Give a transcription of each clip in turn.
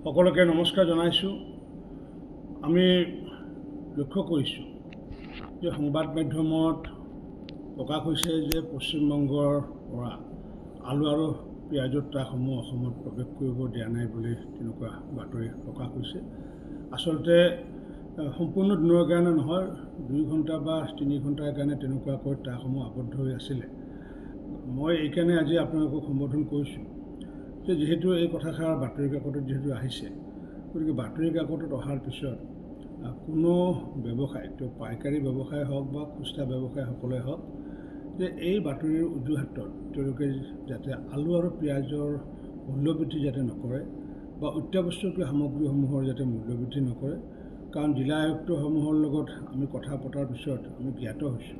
সকলোকে নমস্কাৰ জনাইছোঁ। আমি লক্ষ্য কৰিছোঁ যে সংবাদ মাধ্যমত প্ৰকাশ হৈছে যে পশ্চিমবংগৰ পৰা আলু আৰু পিঁয়াজৰ ট্ৰাকসমূহ অসমত প্ৰৱেশ কৰিব দিয়া নাই বুলি তেনেকুৱা বাতৰি প্ৰকাশ হৈছে। আচলতে সম্পূৰ্ণ দিনৰ কাৰণে নহয়, 2 ঘণ্টা বা 3 ঘণ্টাৰ কাৰণে তেনেকুৱাকৈ ট্ৰাকসমূহ আবদ্ধ হৈ আছিলে। মই এইকাৰণে আজি আপোনালোকক সম্বোধন কৰিছোঁ যে যিহেতু এই কথাষাৰ বাতৰি কাকতত যিহেতু আহিছে, গতিকে বাতৰি কাকতত অহাৰ পিছত কোনো ব্যৱসায়, তেওঁ পাইকাৰী ব্যৱসায় হওক বা খুচৰা ব্যৱসায়সকলে হওক, যে এই বাতৰিৰ অজুহাতত তেওঁলোকে যাতে আলু আৰু পিঁয়াজৰ মূল্যবৃদ্ধি যাতে নকৰে বা অত্যাৱশ্যকীয় সামগ্ৰীসমূহৰ যাতে মূল্যবৃদ্ধি নকৰে। কাৰণ জিলা আয়ুক্তসমূহৰ লগত আমি কথা পতাৰ পিছত আমি জ্ঞাত হৈছোঁ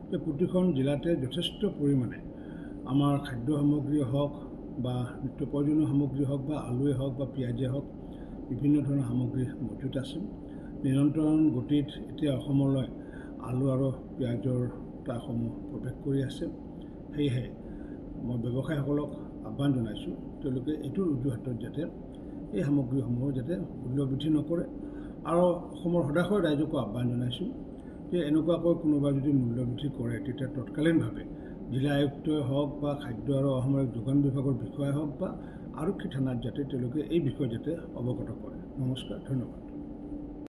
যে প্ৰতিখন জিলাতে যথেষ্ট পৰিমাণে আমাৰ খাদ্য সামগ্ৰী হওক বা নিত্য প্ৰয়োজনীয় সামগ্ৰী হওক বা আলুৱে হওক বা পিঁয়াজেই হওক, বিভিন্ন ধৰণৰ সামগ্ৰী মজুত আছে। নিৰন্তৰ গতিত এতিয়া অসমলৈ আলু আৰু পিঁয়াজৰ ট্ৰাকসমূহ প্ৰৱেশ কৰি আছে। সেয়েহে মই ব্যৱসায়ীসকলক আহ্বান জনাইছোঁ, তেওঁলোকে এইটোৰ অজুহাতত যাতে এই সামগ্ৰীসমূহৰ যাতে মূল্যবৃদ্ধি নকৰে। আৰু অসমৰ সদাশয় ৰাইজকো আহ্বান জনাইছোঁ যে এনেকুৱাকৈ কোনোবা যদি মূল্যবৃদ্ধি কৰে, তেতিয়া তৎকালীনভাৱে জিলা আয়ুক্তই হওক বা খাদ্য আৰু অসামৰিক যোগান বিভাগৰ বিষয়াই হওক বা আৰক্ষী থানাত যাতে তেওঁলোকে এই বিষয়ে যাতে অৱগত কৰে। নমস্কাৰ, ধন্যবাদ।